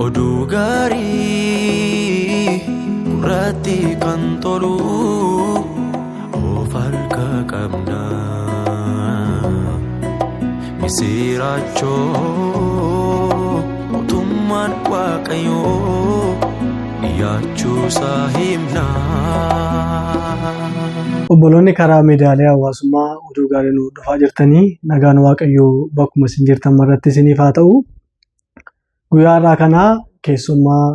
Oduu gaarii gurratti kan tolu of harka qabna. Misiraachoo mootummaan Waaqayyoo dhiyaachuusaa himna. Obboloonni karaa miidiyaalee hawaasummaa oduu gaarii nu hordofaa jirtanii, nagaan Waaqayyoo bakkuma isin jirtan maratti isiniif haa ta'u. Guyyaa har'aa kana keessummaa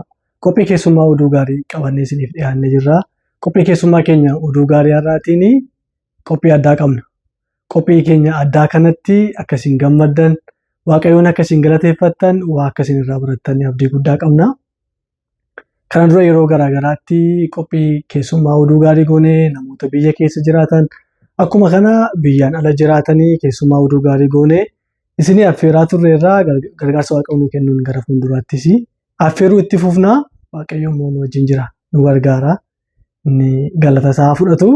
qophii keessummaa oduu gaarii qabannee isiniif dhiyaannee jirra. Qophii keessummaa keenya oduu gaarii har'aatiin qophii addaa qabna. Qophii keenya addaa kanatti akka isin gammaddan, Waaqayyoon akka isin galateeffattan, waa akka isin irraa barattan abdii guddaa qabna. Kana dura yeroo garaa garaatti qophii keessummaa oduu gaarii goonee namoota biyya keessa jiraatan, akkuma kana biyyaan ala jiraatanii keessummaa oduu gaarii goonee isinii affeeraa turre irraa gargaarsa Waaqayyoon nu kennuun gara fuulduraattis affeeruu itti fufna. Waaqayyo immoo nu wajjin jira, nu gargaara. Inni galata isaa fudhatu.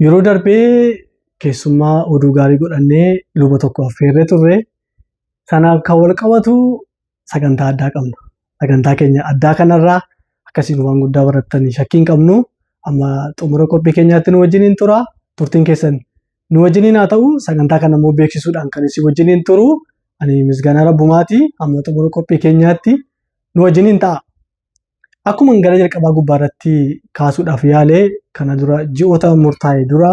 Yeroo darbee keessummaa oduu gaarii godhannee luba tokko affeerree turre. Sanaaf kan wal qabatu sagantaa addaa qabna. Sagantaa keenya addaa kanarraa akkasiin waan guddaa barattanii shakkii hin qabnu. Amma xumura qophii keenyaatti nu wajjiniin tura. Turtiin keessan nu wajjiniin haa ta'u. Sagantaa kana immoo beeksisuudhaan kan isin wajjiniin turu. Ani Misgaanaa Rabbumaati. Amma xumura qophii keenyaatti nu wajjiniin ta'a. Akkuma gara jalqabaa gubbaa irratti kaasuudhaaf yaale, kana dura ji'oota murtaa'e dura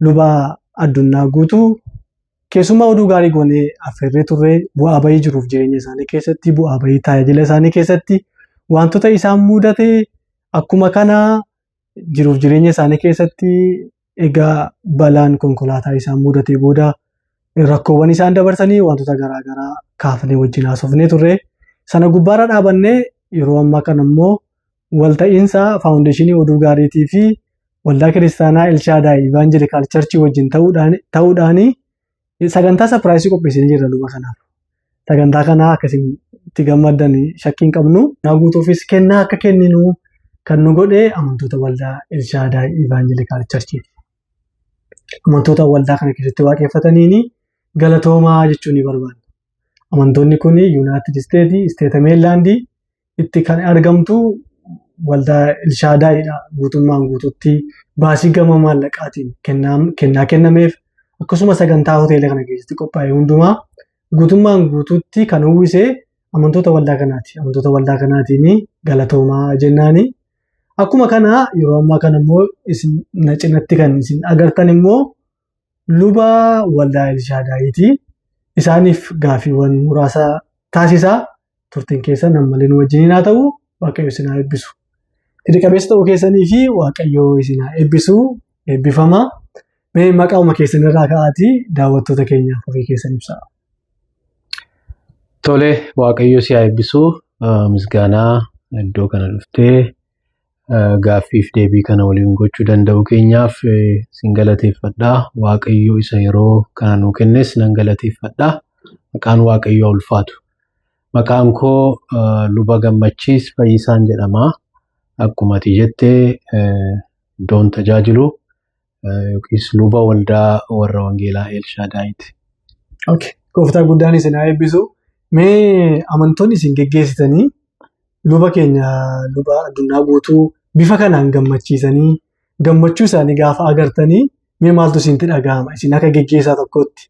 luba Addunyaa Guutuu keessummaa oduu gaarii goonee affeerree turre. Bu'aa bahii jiruuf jireenya isaanii keessatti, bu'aa bahii tajaajila isaanii keessatti wantoota isaan mudate, akkuma kana jiruuf jireenya isaanii keessatti egaa balaan konkolaataa isaan mudatee booda rakkoowwan isaan dabarsanii wantoota garaa garaa kaafnee wajjin haasofnee turre. Sana gubbaarra dhaabannee yeroo ammaa kana immoo walta'iinsa faawundeeshinii oduu gaariitii fi waldaa kiristaanaa Elshaadaay Ivaanjelikaal Charchii wajjin ta'uudhaan sagantaa surprise qopheessinee jirra luba kanaaf. Sagantaa kana akkasiin itti gammaddan shakkii hin qabnu. Guutuufis kennaa akka kenninu kan nu godhe amantoota waldaa Elshaadaay Ivaanjelikaal Charchiiti. Amantoota waldaa kana keessatti waaqeffataniin galatoomaa jechuu ni barbaanna. Amantoonni kun Yuunaayitid Isteetii, Isteeta Meerilaandii itti kan argamtu waldaa Elshaadaayidha. Guutummaan guutuutti baasii gama maallaqaatiin kennaa kennameef, akkasuma sagantaa hoteela kana keessatti qophaa'e hundumaa guutummaan guutuutti kan uwwise amantoota waldaa kanaati. Amantoota waldaa kanaatiin galatoomaa jennaani. Akkuma kana yeroo ammaa kana immoo isin na cinatti kan isin agartan immoo luba waldaa Elshaadaayiiti. Isaaniif gaaffiiwwan muraasa taasisaa. Turtiin keessan ammallee nu wajjiniin haa ta'u. Waaqayyo isin haa eebbisu. Fedha qabeessa ta'uu keessanii fi Waaqayyo isin haa eebbisu. Eebbifama. Mee maqauma keessan irraa ka'aatii daawwattoota keenyaaf ofii keessan ibsaa. Tole, Waaqayyo si haa eebbisu. Misgaanaa, iddoo kana dhuftee gaaffiif deebii kana waliin gochuu danda'uu keenyaaf sin galateeffadha. Waaqayyo isa yeroo kana nuu kennes nan galateeffadha. Maqaan Waaqayyoo haa ulfaatu. Maqaan koo Luba Gammachiis Fayyisaan jedhama. Akkuma ati jette, iddoon tajaajilu yookiis luba waldaa warra Wangeelaa Elshaadaayiiti. Okay. Gooftaa guddaan isin haa eebbisu. Mee amantoonni isin geggeessitanii luba keenya luba Addunyaa Guutuu bifa kanaan gammachiisanii, gammachuu isaanii gaafa agartanii mee maaltu isinitti dhaga'ama isin akka geggeessaa tokkootti?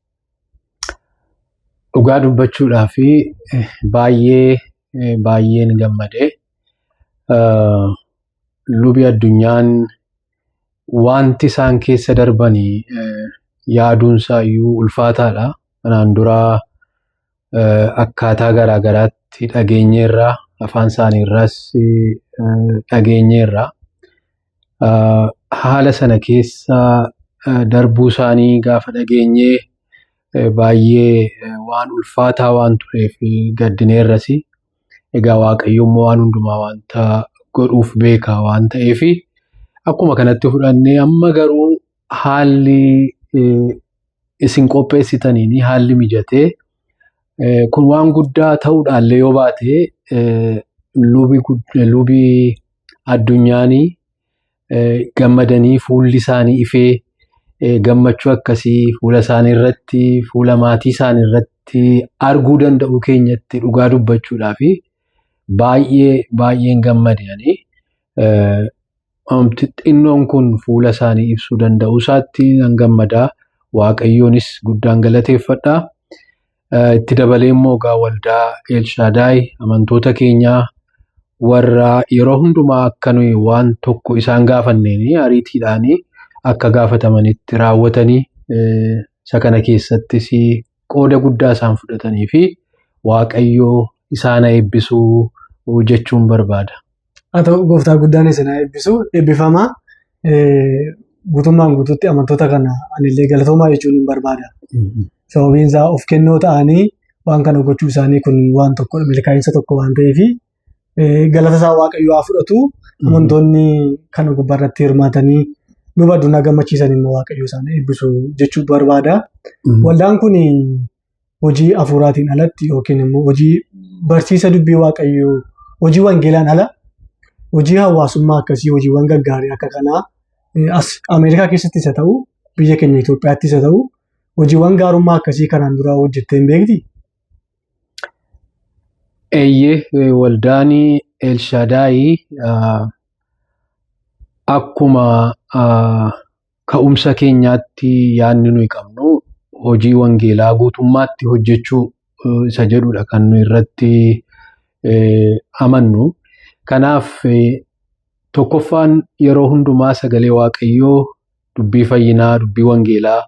Dhugaa dubbachuudhaa fi baay'ee baay'een gammadee. Lubi Addunyaan wanti isaan keessa darbanii yaaduun iyyuu ulfaataadha. Kanaan dura akkaataa garaa garaatti dhageenyeerra, afaan isaanii irraas dhageenyeerra. Haala sana keessa darbuu isaanii gaafa dhageenyee baay'ee waan ulfaataa waan tureef gaddineerras. Egaa Waaqayyo immoo waan hundumaa wanta godhuuf beeka waan ta'eef akkuma kanatti fudhannee, amma garuu haalli isin qopheessitaniin haalli mijatee, kun waan guddaa ta'uudhaallee yoo baate, lubi Addunyaanii gammadanii fuulli isaanii ifee, gammachuu akkasii fuula isaanii irratti, fuula maatii isaanii irratti kanatti arguu danda'uu keenyatti dhugaa dubbachuudhaa fi baay'ee baay'een gammade ani. Xinnoon kun fuula isaanii ibsuu danda'uu isaatti nan gammadaa. Waaqayyoonis guddaan galateeffadha. Itti dabalee immoo egaa waldaa Elshaadaay amantoota keenyaa warra yeroo hundumaa akka nuyi waan tokko isaan gaafanneen ariitiidhaan akka gaafatamanitti raawwatanii isa kana keessattis qooda guddaa isaan fudhatanii fi Waaqayyoo isaan haa eebbisuu jechuun barbaada. Haa ta'u, gooftaa guddaan isin haa eebbisu. Eebbifamaa. Guutummaan guutuutti amantoota kana anillee galatoomaa jechuun hin barbaada. Sababiin isaa of kennoo ta'anii waan kana gochuu isaanii kun waan tokko milkaa'insa tokko waan ta'eef galata isaa Waaqayyo haa fudhatu. Amantoonni kana gubbaarratti hirmaatanii luba addunyaa gammachiisan immoo Waaqayyo isaan eebbisu jechuu barbaada. Waldaan kun hojii hafuuraatiin alatti yookiin immoo hojii barsiisa dubbii Waaqayyoo, hojii wangeelaan ala hojii hawaasummaa akkasii, hojiiwwan gaggaarii akka kanaa as Ameerikaa keessattis haa ta'u, biyya keenya Itoophiyaattis haa ta'u, hojiiwwan gaarummaa akkasii kanaan dura hojjettee hin beektii? Eeyyee, waldaan Elshaadaay akkuma ka'umsa keenyaatti yaadni nuyi qabnu hojii wangeelaa guutummaatti hojjechuu isa jedhudha kan nuyi irratti amannu. Kanaaf tokkoffaan yeroo hundumaa sagalee Waaqayyoo, dubbii fayyinaa, dubbii wangeelaa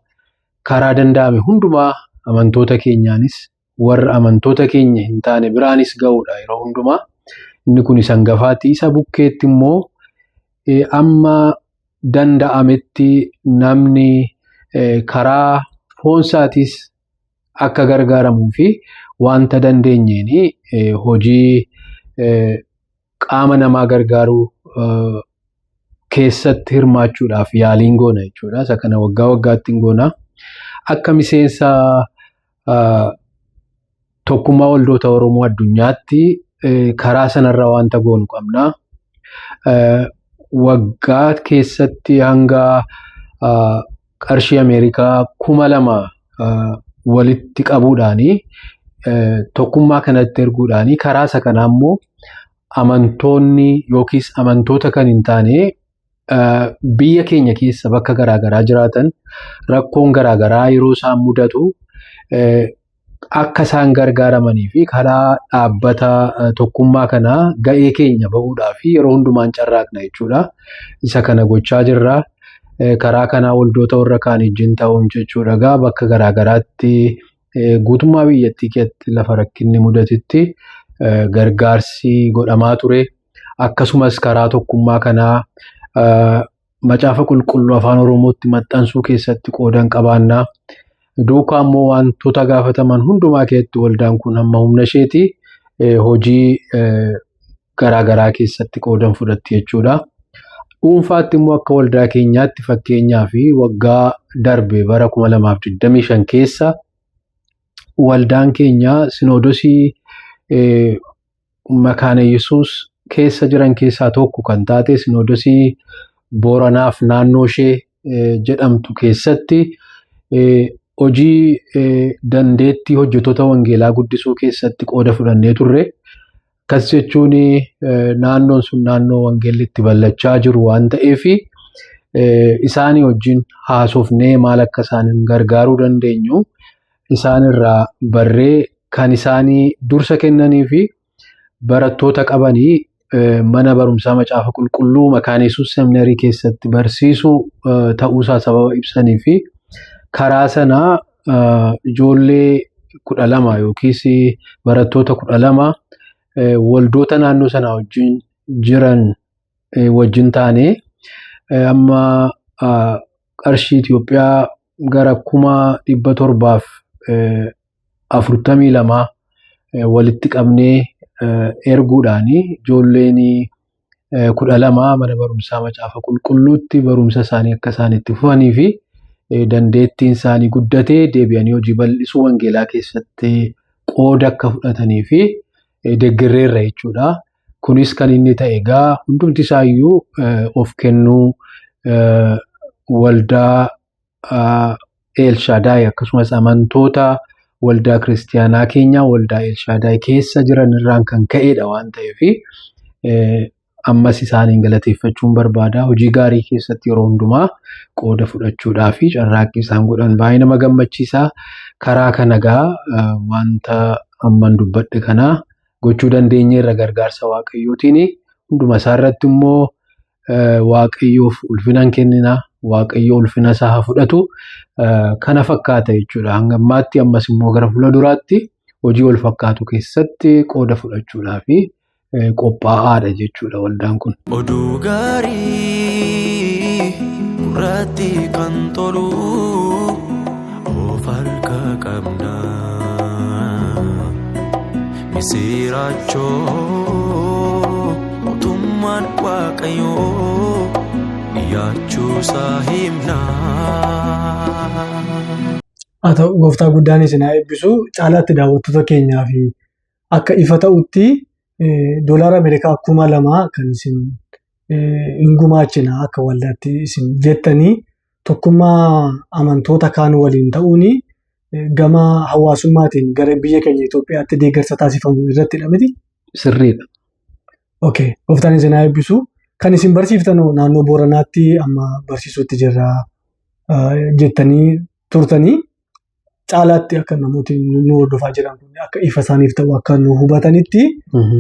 karaa danda'ame hundumaa amantoota keenyaanis warra amantoota keenya hin taane biraanis ga'uudha yeroo hundumaa. Inni kun isa hangafaati. Isa bukkeetti immoo amma danda'ametti namni karaa foonsaatis akka gargaaramuu fi wanta dandeenyeen hojii qaama namaa gargaaruu keessatti hirmaachuudhaaf yaaliin goona jechuudha. Isa kana waggaa waggaatti hin goona. Akka miseensa tokkummaa waldoota Oromoo addunyaatti karaa sanarra wanta goonu qabna. Waggaa keessatti hanga qarshii Ameerikaa 2000 walitti qabuudhaani tokkummaa kanatti erguudhaani karaa isa kanaa immoo amantoonni yookiis amantoota kan hin taane biyya keenya keessa bakka garaagaraa jiraatan rakkoon garaagaraa yeroo isaan mudatu akka isaan gargaaramanii fi karaa dhaabbata tokkummaa kanaa ga'ee keenya bahuudhaa fi yeroo hundumaan carraaqna jechuudha. Isa kana gochaa jirra. Karaa kanaa waldoota warra kaan wajjin ta'uun jechuudha. Egaa bakka garaagaraatti guutummaa biyyattii keessatti lafa rakkinni mudatetti gargaarsi godhamaa ture. Akkasumas karaa tokkummaa kanaa macaafa qulqulluu afaan Oromootti maxxansuu keessatti qoodan qabaannaa. Duukaa immoo wantoota gaafataman hundumaa keessatti waldaan kun hamma humna isheeti hojii garaagaraa keessatti qoodan fudhatti jechuudha. Dhuunfaatti immoo akka waldaa keenyaatti fakkeenyaa fi waggaa darbe bara 2025 keessa waldaan keenya sinoodosii Makaana Yesuus keessa jiran keessaa tokko kan taate sinoodosii Booranaaf naannoo ishee jedhamtu keessatti hojii dandeettii hojjettoota wangeelaa guddisuu keessatti qooda fudhannee turre. Akkas jechuun naannoon sun naannoo wangeelli itti bal'achaa jiru waan ta'eef isaanii wajjin haasofnee maal akka isaan gargaaruu dandeenyu isaan irraa barree kan isaanii dursa kennanii fi barattoota qabanii mana barumsaa macaafa qulqulluu Makaana Yesuus seminarii keessatti barsiisuu ta'uusaa sababa ibsanii fi karaa sanaa ijoollee 12 yookiis barattoota 12 waldoota naannoo sanaa wajjin jiran wajjin taanee amma qarshii Itoophiyaa gara 742,000 walitti qabnee erguudhaan ijoolleen 12 mana barumsaa macaafa qulqulluutti barumsa isaanii akka isaan itti fufanii fi dandeettiin isaanii guddatee deebi'anii hojii bal'isuu wangeelaa keessatti qooda akka fudhatanii fi deeggarreerra jechuudha. Kunis kan inni ta'e egaa hundumti isaayyuu of kennuu waldaa Elshaadaay akkasumas amantoota Waldaa kiristiyaanaa keenya waldaa Elshaadaay keessa jiran irraan kan ka'edha waan ta'eef ammas isaaniin galateeffachuun barbaada. Hojii gaarii keessatti yeroo hundumaa qooda fudhachuudhaa fi carraaqqii isaan godhan baay'ee nama gammachiisa. Karaa kana egaa wanta amman dubbadhe kana gochuu dandeenyeerra gargaarsa Waaqayyootiin. Hunduma isaa irratti immoo Waaqayyoof ulfina hin kennina. Waaqayyo ulfina isaa haa fudhatu. Kana fakkaata jechuudha. Hanga ammaatti ammas immoo gara fuula duraatti hojii wal fakkaatu keessatti qooda fudhachuudhaa fi qophaa'aadha jechuudha waldaan kun. Oduu gaarii gurratti kan tolu of harka qabna. Misiraachoo mootummaan Waaqayyoo dhiyaachuusaa himna. Haa ta'u, gooftaa guddaan isin haa eebbisu. Caalaatti daawwattoota keenyaa fi akka ifa ta'utti, doolaara Ameerikaa 2000 kan isin hin gumaachina akka waldaatti isin jettanii, tokkummaa amantoota kaan waliin ta'uun gama hawaasummaatiin gara biyya keenya Itoophiyaatti deeggarsa taasifamu irrattidha miti? Sirriidha. Okay. Gooftaan isin haa eebbisu. Kan isin barsiiftan naannoo Booranaatti amma barsiisuutti jirra jettanii turtanii, caalaatti akka namooti nu hordofaa jiran kun akka ifa isaaniif ta'u, akka nu hubatanitti,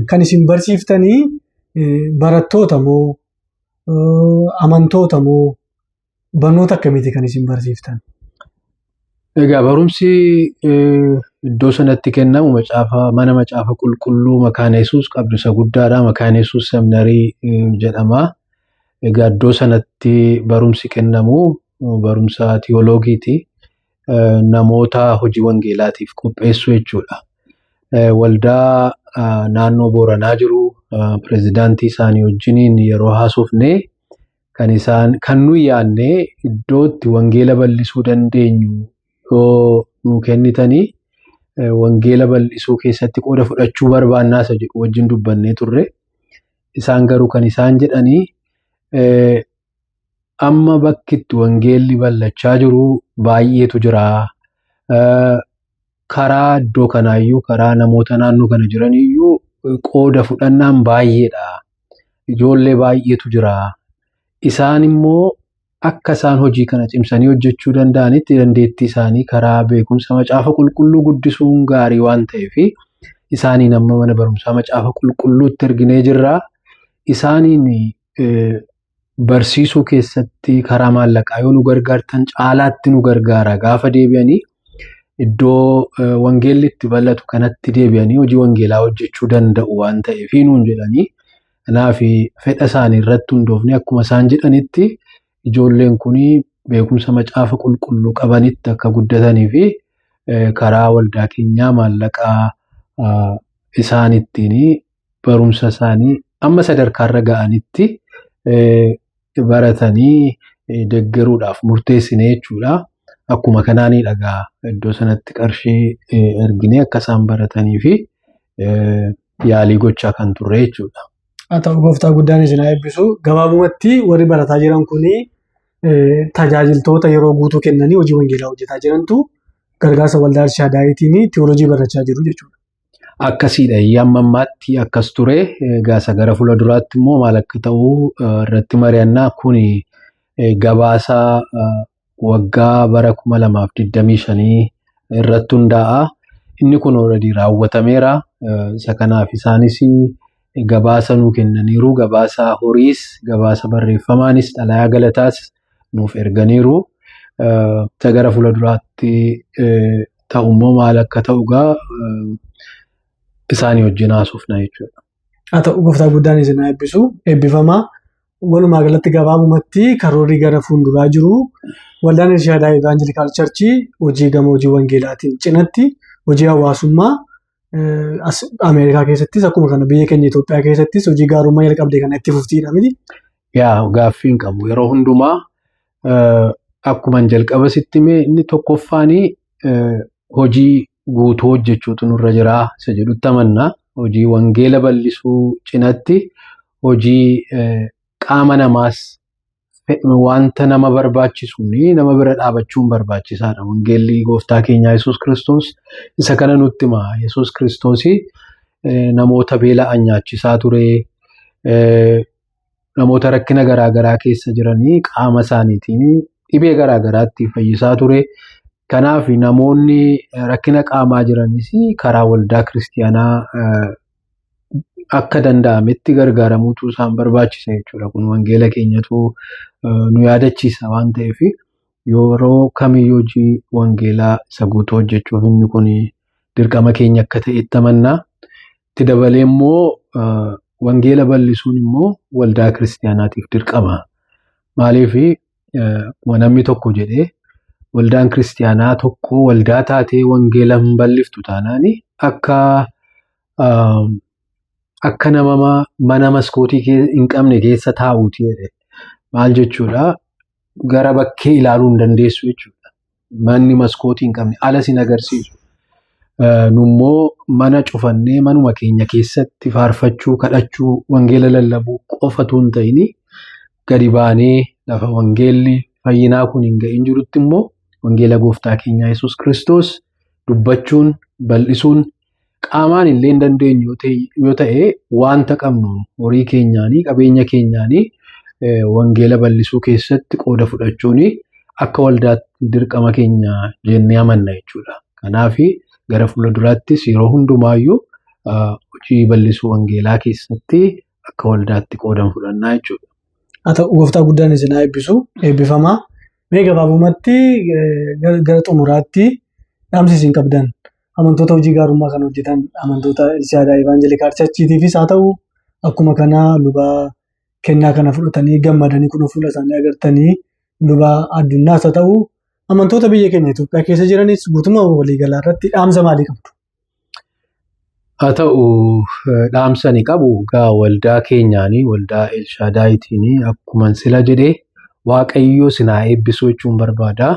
kan isin barsiiftanii barattoota moo amantoota moo barnoota akkamiiti kan isin barsiiftan? Egaa barumsi iddoo sanatti kennamu macaafa, mana macaafa qulqulluu Makaana Yesuus qabdu isa guddaadha. Makaana Yesuus Seminarii jedhama. Egaa iddoo sanatti barumsi kennamu barumsa tiyooloogiiti. Namoota hojii wangeelaatiif qopheessuu jechuudha. Waldaa naannoo Booranaa jiru pirezidaantii isaanii wajjiniin yeroo haasofne, kan isaan kan nuyi yaadne iddoo itti wangeela bal'isuu dandeenyu yoo nuu kennitanii wangeela bal'isuu keessatti qooda fudhachuu barbaannaa isa jedhu wajjin dubbannee turre. Isaan garuu kan isaan jedhanii, amma bakki itti wangeelli bal'achaa jiru baay'eetu jira. Karaa iddoo kanaayyuu, karaa namoota naannoo kana jiraniyyuu qooda fudhannaan baay'eedha. Ijoollee baay'eetu jira. Isaan immoo akka isaan hojii kana cimsanii hojjechuu danda'anitti dandeettii isaanii karaa beekumsa macaafa qulqulluu guddisuun gaarii waan ta'eef, isaaniin amma mana barumsaa macaafa qulqulluutti erginee jirra. Isaaniin barsiisuu keessatti karaa maallaqaa yoo nu gargaartan caalaatti nu gargaara, gaafa deebi'anii iddoo wangeelli itti bal'atu kanatti deebi'anii hojii wangeelaa hojjechuu danda'u waan ta'eef nuun jedhanii. Kanaaf fedha isaanii irratti hundoofne, akkuma isaan jedhanitti ijoolleen kun beekumsa macaafa qulqulluu qabanitti akka guddatanii fi karaa waldaa keenyaa maallaqaa isaan ittiin barumsa isaanii amma sadarkaarra ga'anitti baratanii deeggaruudhaaf murteessine jechuudha. Akkuma kanaanii dhagaa iddoo sanatti qarshii erginee akka isaan baratanii fi yaalii gochaa kan turre jechuudha. Haa ta'u, gooftaa guddaan isin haa eebbisu. Gabaabumatti warri barataa jiran kuni tajaajiltoota yeroo guutuu kennanii hojii wangeelaa hojjetaa jirantu gargaarsa waldaa Elshaadaayitiin tiyoolojii barachaa jiru jechuudha. Akkasiidha. Amma ammaatti akkas ture. Egaa isa gara fuula duraatti immoo maal akka ta'u irratti mari'annaa. Kuni gabaasa waggaa bara 2025 irratti hundaa'a. Inni kun already raawwatameera. Isa kanaaf isaanis gabaasa nuu kennaniiru. Gabaasa horiis, gabaasa barreeffamaanis, xalayaa galataas nuuf erganiiru. Isa gara fuula duraatti ta'u immoo maal akka ta'u egaa isaanii wajjin haasofna jechuudha. Haa ta'u, gooftaa guddaan isin haa eebbisu. Eebbifamaa. Walumaa galatti gabaabumatti karoorri gara fuulduraa jiru, waldaan Elshaadaay Evangelical Church hojii gama hojii wangeelaatiin cinatti hojii hawaasummaa as Ameerikaa keessattis, akkuma kana biyya keenya Itoophiyaa keessattis hojii gaarummaa jalqabdee kana itti fuftiidha miti? Yaa, gaaffii hin qabu. Yeroo hundumaa akkuma jalqaba sitti hime, inni tokkoffaanii hojii guutuu hojjechuutu nurra jira isa jedhutti amanna. Hojii wangeela bal'isuu cinatti hojii qaama namaas Wanta nama barbaachisuun nama bira dhaabachuun barbaachisaadha. Wangeelli gooftaa keenyaa Yesuus Kiristoos isa kana nutti hima. Yesuus Kiristoos namoota beela'an nyaachisaa ture. Namoota rakkina garaagaraa keessa jiranii qaama isaaniitiin dhibee garaagaraatti fayyisaa ture. Kanaaf namoonni rakkina qaamaa jiranis karaa waldaa kiristiyaanaa akka danda'ametti gargaaramuutu isaan barbaachisa jechuudha. Kun wangeela keenyatu nu yaadachiisa waan ta'eef yeroo kamiyyuu hojii wangeelaa isa guutuu hojjechuuf inni kun dirqama keenya akka ta'etti amannaa. Itti dabalee immoo wangeela bal'isuun immoo waldaa kiristiyaanaatiif dirqama. Maaliif namni tokko jedhee waldaan kiristiyaanaa tokko waldaa taatee wangeela hin bal'iftu taanaan akka nama mana maskootii hin qabne keessa taa'uuti jedhe. Maal jechuudha? Gara bakkee ilaaluu hin dandeessu jechuudha. Manni maskootii hin qabne ala sin agarsiisu. Nummoo mana cufannee manuma keenya keessatti faarfachuu, kadhachuu, wangeela lallabuu qofatu hin ta'in gadi baanee lafa wangeelli fayyinaa kun hin ga'in jirutti immoo wangeela gooftaa keenyaa Yesuus Kiristoos dubbachuun, bal'isuun qaamaan illee hin dandeenyu yoo ta'e wanta qabnu horii keenyaanii, qabeenya keenyaanii wangeela bal'isuu keessatti qooda fudhachuun akka waldaatti dirqama keenya jennee amanna jechuudha. Kanaaf gara fuulduraattis yeroo hundumaayyuu hojii bal'isuu wangeelaa keessatti akka waldaatti qooda fudhannaa jechuudha. Haa ta'u, gooftaa guddaan isin haa eebbisu. Eebbifamaa. Mee gabaabumatti gara xumuraatti dhaamsi isin qabdan amantoota hojii gaarummaa kan hojjetan amantoota Elshaadaay Evangelical Churchiitiifis haa ta'u, akkuma kanaa luba kennaa kana fudhatanii gammadanii kun fuula isaanii agartanii luba addunyaas haa ta'u, amantoota biyya keenya Itoophiyaa keessa jiranis guutummaa waliigalaa irratti dhaamsa maalii qabdu? Haa ta'u, dhaamsa ni qabu. Egaa waldaa keenyaanii, waldaa Elshaadaayitiin akkuma sila jedhee Waaqayyo isin haa eebbisu jechuun barbaada.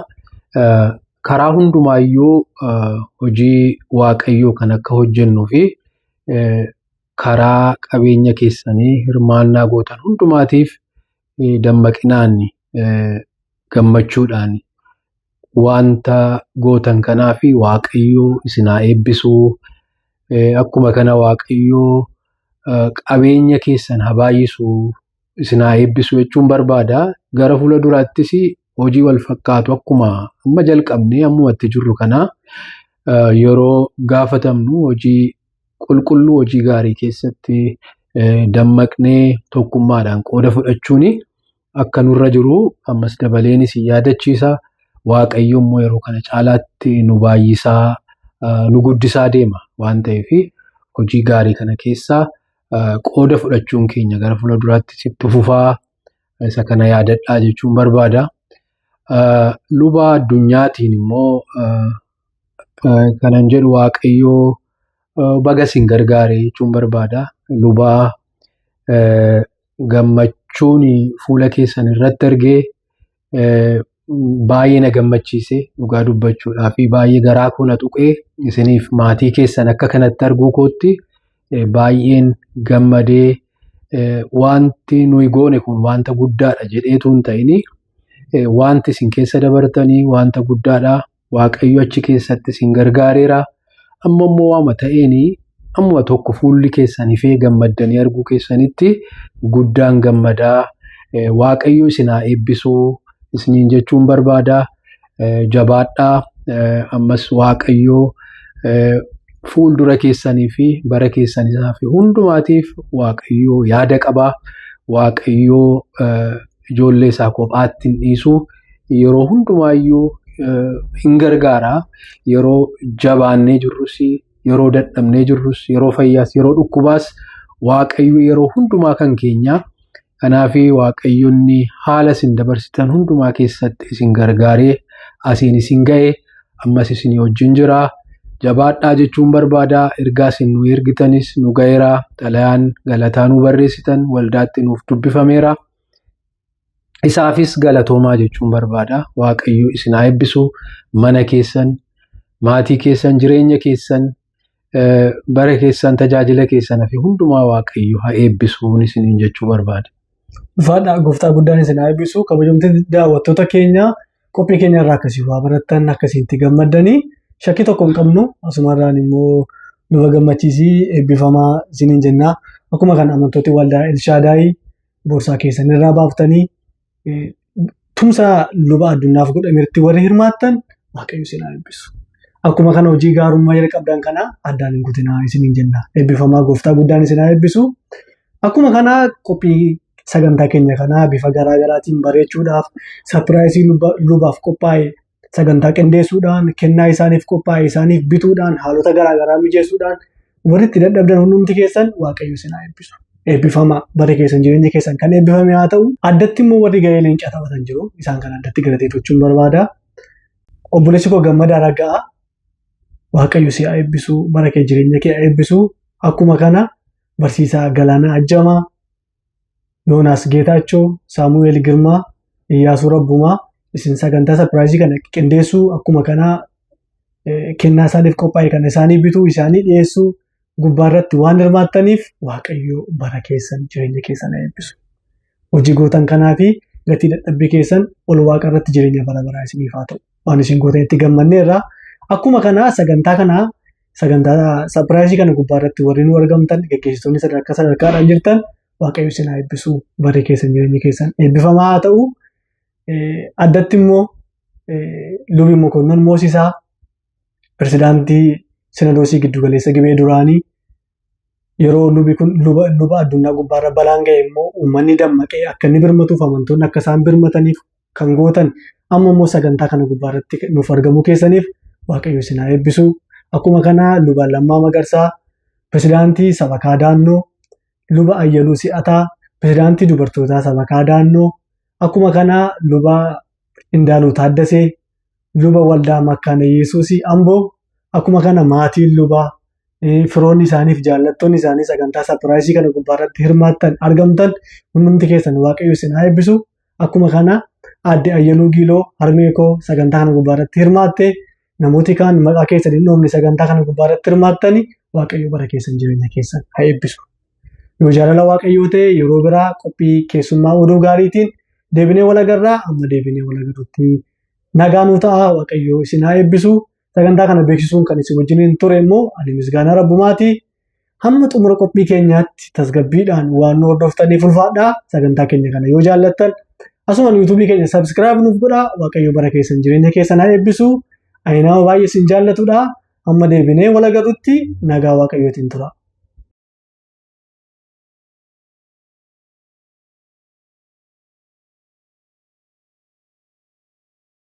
Karaa hundumaayyuu hojii Waaqayyoo kan akka hojjennuu fi karaa qabeenya keessanii hirmaannaa gootan hundumaatiif dammaqinaan, gammachuudhaan wanta gootan kanaaf Waaqayyo isin haa eebbisu. Akkuma kana Waaqayyo qabeenya keessan haa baay'isu, isin haa eebbisu jechuun barbaada. Gara fuula duraattis hojii wal fakkaatu akkuma amma jalqabnee ammumatti jirru kana yeroo gaafatamnu hojii qulqulluu, hojii gaarii keessatti dammaqnee tokkummaadhaan qooda fudhachuun akka nurra jiru ammas dabaleen isin yaadachiisa. Waaqayyo immoo yeroo kana caalaatti nu baay'isaa, nu guddisaa deema waan ta'eef hojii gaarii kana keessaa qooda fudhachuun keenya gara fuula duraatti itti fufaa, isa kana yaadadhaa jechuun barbaada. Luba addunyaatiin immoo kanan jedhu Waaqayyoo baga isin gargaare jechuun barbaada. Lubaa, gammachuun fuula keessan irratti argee baay'ee na gammachiise, dhugaa dubbachuudhaa fi baay'ee garaa koo na tuqee isiniif maatii keessan akka kanatti arguu kootti baay'een gammadee, wanti nuyi goone kun wanta guddaadha jedheetu hin ta'ini, wanti isin keessa dabartanii wanta guddaadha. Waaqayyo achi keessatti isin gargaareera. Amma immoo waama ta'een ammuma tokko fuulli keessan ifee gammaddanii arguu keessanitti guddaan gammadaa. Waaqayyo isin haa eebbisuu isiniin jechuun barbaada. Jabaadhaa. Ammas Waaqayyo fuuldura keessanii fi bara keessanii fi hundumaatiif Waaqayyo yaada qaba. Waaqayyo ijoollee isaa kophaatti hin dhiisu. Yeroo hundumaayyuu hin gargaara. Yeroo jabaannee jirrus, yeroo dadhabnee jirrus, yeroo fayyaas, yeroo dhukkubaas Waaqayyo yeroo hundumaa kan keenya. Kanaaf Waaqayyoonni haala isin dabarsitan hundumaa keessatti isin gargaaree asiin isin ga'e, ammas isin wajjin jira. Jabaadhaa jechuun barbaada. Ergaa isin nu ergitanis nu ga'eera. Xalayaan galataa nu barreessitan waldaatti nuuf dubbifameera. Isaafis galatoomaa jechuun barbaada. Waaqayyo isin haa eebbisu. Mana keessan, maatii keessan, jireenya keessan, bara keessan, tajaajila keessan fi hundumaa Waaqayyo haa eebbisuun isiniin jechuu barbaada. Ulfaadhaa, gooftaa guddaan isin haa eebbisu. Kabajamtoota daawwattoota keenya, qophii keenya irraa akkasii waa barattan, akkasitti gammaddanii shakkii tokko hin qabnu. Asumarraan immoo luba Gammachiisii eebbifamaa isiniin jenna. Akkuma kana amantooti waldaa Elshaadaayii boorsaa keessan irraa baaftanii tumsa luba addunyaaf godhametti warri hirmaattan, Waaqayyo isin haa eebbisu. Akkuma kana hojii gaarummaa jalqabdan kana addaan hin kutinaa isiniin jenna. Eebbifamaa, gooftaa guddaan isin haa eebbisu. Akkuma kana qophii sagantaa keenya kanaa bifa garaa garaatiin bareechuudhaaf, surprise lubaaf qophaa'e sagantaa qindeessuudhaan, kennaa isaaniif qophaa'e isaaniif bituudhaan, haalota garaa garaa mijeessuudhaan warri itti dadhabdan hundumti keessan, Waaqayyo isin haa eebbisu. Eebbifamaa, bara keessan, jireenya keessan kan eebbifame haa ta'u. Addatti immoo warri gahee leencaa taphatan jiru. Isaan kan addatti galateeffachuun barbaada. Obboleessi koo Gammadaa Ragga'a. Waaqayyo si haa eebbisu. Bara kee, jireenya kee haa eebbisu. Akkuma kana barsiisaa Galaanaa Ajjamaa, Yoonaas Geetaachoo, Saamu'eel Girmaa, Iyyaasuu Rabbumaa, isin sagantaa surprise kana qindeessuu, akkuma kanaa kennaa isaaniif qophaa'e kana isaanii bituu, isaanii dhiyeessuu gubbaarratti waan hirmaattaniif, Waaqayyo bara keessan, jireenya keessan haa eebbisu. Hojii gootan kanaa fi gatii dadhabbii keessan ol waaqa irratti jireenya bara baraa isiniif haa ta'u. Waan isin gootan itti gammanneerra. Akkuma kanaa sagantaa kanaa, sagantaa surprise kana gubbaarratti warri nu argamtan, gaggeessitoonni sadarkaa sadarkaadhaan jirtan, Waaqayyo isin haa eebbisu. Barri keessan, jireenyi keessan eebbifamaa haa ta'u. Addatti immoo lubi Mokonnon Moosisaa, pirezidaantii Sinadoosii Giddugaleessa Gibee duraanii, yeroo lubi kun luba addunyaa gubbaarra balaan ga'e immoo uummanni dammaqee akka inni birmatuuf, amantoonni akka isaan birmataniif kan gootan, amma immoo sagantaa kana gubbaarratti nuuf argamuu keessaniif Waaqayyo isin haa eebbisu. Akkuma kana luba Lammaa Magarsaa, pirezidaantii Sabakaa Daannoo, luba Ayyaluu Si'ataa, pirezidaantii dubartootaa Sabakaa Daannoo, akkuma kana luba Indaaluu Taaddasee, luba waldaa Makkaana Yesuusii Amboo, akkuma kana maatiin lubaa, firoonni isaaniif jaallattoonni isaanii sagantaa surprise kana gubbaarratti hirmaattan, argamtan hundumti keessan, Waaqayyo isin haa eebbisu. Akkuma kana aadde Ayyaluu Giiloo, harmee koo, sagantaa kana gubbaarratti hirmaatte, namooti kaan maqaa keessan hin dhoofne sagantaa kana gubbaarratti hirmaattani, Waaqayyo bara keessan, jireenya keessan haa eebbisu. Yoo jaalala Waaqayyoo ta'e yeroo biraa qophii keessummaa oduu gaariitiin deebinee wal agarraa. Amma deebinee wal agarrutti nagaa nuu ta'a. Waaqayyo isin haa eebbisu. Sagantaa kana beeksisuun kan isin wajjiniin ture immoo ani Misgaanaa Rabbumaati. Hamma xumura qophii keenyaatti tasgabbiidhaan waan nu hordoftaniif ulfaadhaa. Sagantaa keenya kana yoo jaallattan asumaan yuutuubii keenya subscribe nuuf godhaa. Waaqayyo bara keessan, jireenya keessan haa eebbisu. Ani nama baay'ee isin jaallatudha. Hamma deebinee wal agarrutti nagaa Waaqayyootiin tura.